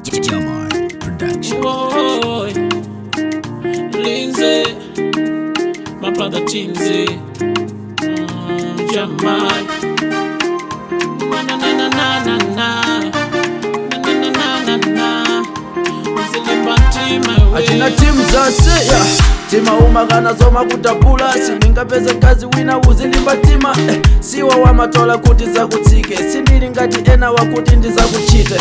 Jamar Production. Boy, Lindsay, my brother Chinzy, Jamal. Na na na na na na na na na na na. Uzilimba ntima we. Achina timu zase yeah. Tima umakana zoma kutapula sindingapeze mkazi wina uzilimba tima siwa wamatola kuti zakutsike sindili ngati ena wakuti ndizakuchite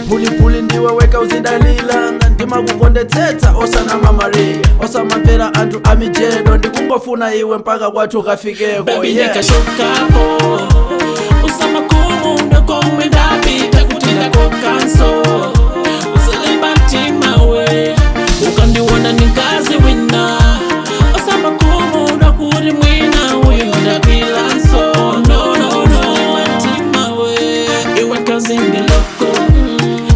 phulipuli ndiwe weka uzidalila ndimakukondetsetsa osanama Maria osamamvera anthu amijedo ndikungofuna iwe mpaka kwathu kafikeko Baby, yeah. ndikashokapo usama kumunda komwe ndapita kuti ndakokanso uzilimba mtima we ukandiwona ndinkazi wina osama kumunda kuti mwina uyu ndapilanso no, no, no. Mtima we iwe nkazi ndiloko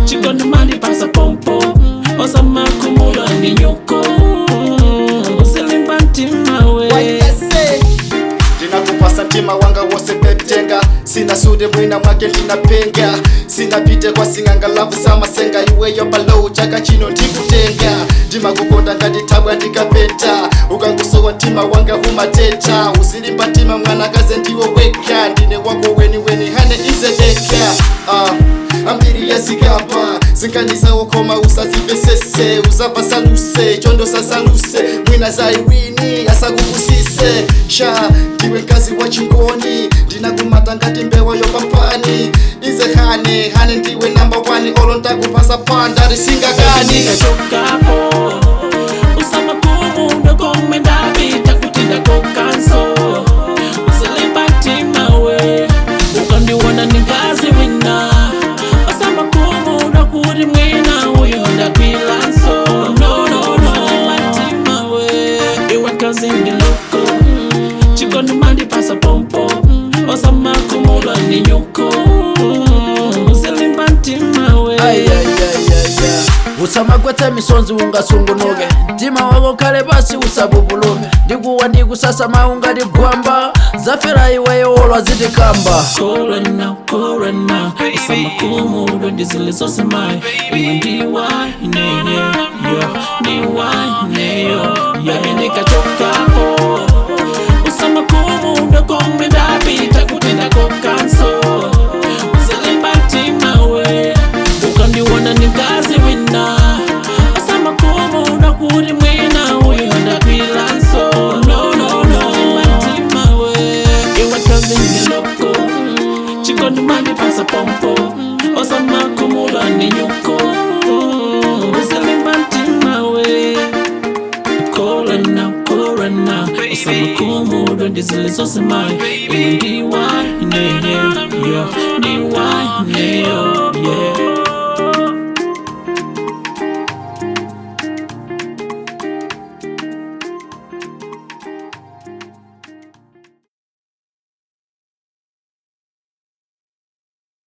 chikondimandipasa pompo osama kumulwa ndi nyuko uzilimba mtima we. Ndinakupasa mtima wanga wose petenga sina sude mwina mwake ndinapenga sinapite kwa sing'anga lavu samasenga iweyo palowu chaka chino ndikutenga ndimakukonda ngati thabwa ndikapeta ukangusowa mtima wanga humateta uzilimba mtima mwanakaze ndiwe weka ndine wako weni weni hane izedeka ambiri yazikapa zinganizawo usazivesese uzava saluse chondo sasaluse mwina zaiwini asakukusise sha ndiwe mkazi wa chingoni ndinakumata ngati mbewa yopampani ize hane hane ndiwe namba 1 olo ndakupasa panda risingakani Ndikachokapo usama kumunda komwe ndapita kuti ndakokanso uzilimba mtima we ukandiwona ndingazi wina osama kumunda kuti mwina uyu ndakwilanso no, no, no. Mtima we iwe nkazi ndiloko chikondimandipasa pompo osama kumulwa ndi nyuko uzilimba mtima we. Ai, ai, ai, ai, ai. Usamagwetsa misonzi ungasungunuke mtima wako khale pasi usapupulume ndikuwa ndikusasama ungati gwamba zafera iweyo olwa zitikamba. Corona, corona, usama kumudo ndizilizosemayo iwe ndiwaneyo ndiwaneyo baby ndikachokapo usama kumudo komwe ndapita kuti ndakokanso uzilimba mtima we ukandiwona ndingazi wina osama kumudo kuti mwina uyu ndakwilanso no, no, no. Mtima we iwe kazi ndiloko chikondimandipasa pompo osama kumulwa ndi nyuko uzilimba mtima we corona corona osama kumulwa ndizilizosemayo iwe ndiwaneyo ndiwaneyo.